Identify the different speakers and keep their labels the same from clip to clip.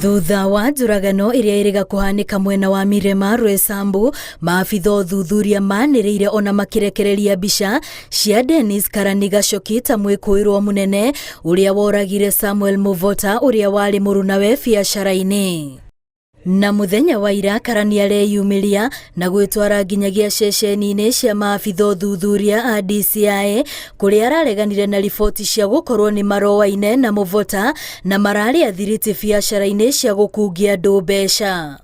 Speaker 1: Thutha wa njũragano ĩrĩa ĩrĩga kũhanĩka mwena wa Mirema Roysambu, maabitha ũthuthuria manĩrĩire ona makĩrekereria mbica cia Dennis Karani Gachoki ta mwĩkũĩrwo mũnene ũrĩa woragire Samuel Muvota ũrĩa warĩ mũrunawe biacara-inĩ. Na mũthenya wa ira Karani areyumĩria na gwĩtwara nginyagia ceceni-inĩ cia maabitha ũthuthuria a DCI kũrĩa arareganire na riboti cia gũkorwo nĩ maroaine na Muvota na mararĩ athiriti biacara-inĩ cia gũkungia andũ mbeca.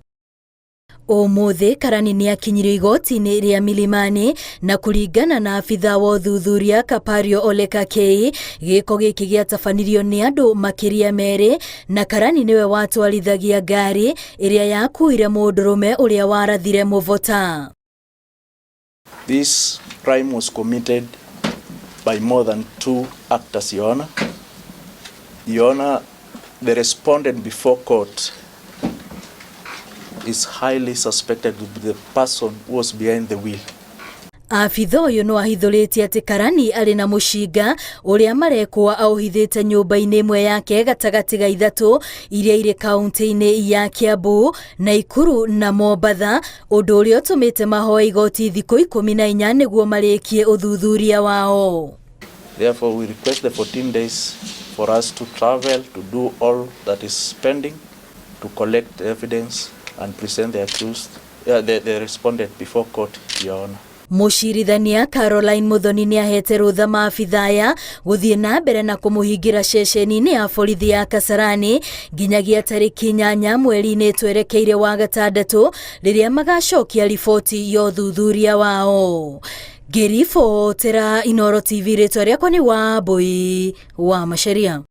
Speaker 1: Ũmũthĩ Karani nĩ akinyirio igoti-inĩ rĩa Milimani na kũringana na abitha wa ũthuthuria Kapario Ole Kakei, gĩko gĩkĩ gĩatabanirio nĩ andũ makĩria merĩ na Karani nĩwe watwarithagia ngari ĩrĩa yakuire mũndũrũme ũrĩa warathire Muvota.
Speaker 2: This crime was committed by more than two actors, Your Honor. Your Honor, the respondent before court is highly suspected to be the person who was behind the wheel.
Speaker 1: Abitha ũyũ no ahithũrĩtie atĩ Karani arĩ na mũcinga ũrĩa marekwo aũhithĩte nyũmba-inĩ ĩmwe yake gatagatĩ ga ithatũ iria irĩ kaunti-inĩ ya Kiambu, Naikuru na Mombatha, ũndũ ũrĩa ũtũmĩte mahoe igoti thikũ 14 nĩguo marĩkie ũthuthuria wao.
Speaker 2: Therefore, we request the 14 days for us to travel, to do all that is pending, to collect evidence and present the accused, the respondent before court, Your Honor.
Speaker 1: Mũcirithania Caroline Muthoni nĩ ahete rũtha maabitha aya gũthiĩ na mbere na kũmũhingĩra ceceni-inĩ ya borithi ya Kasarani nginyagia tarĩki 8 mweri-inĩ twerekeire wa gatandatũ rĩrĩa magacokia riboti ya ũthuthuria wao. Ngĩribotera Inooro TV, rĩtwa rĩakwa nĩ Wambui wa Macharia.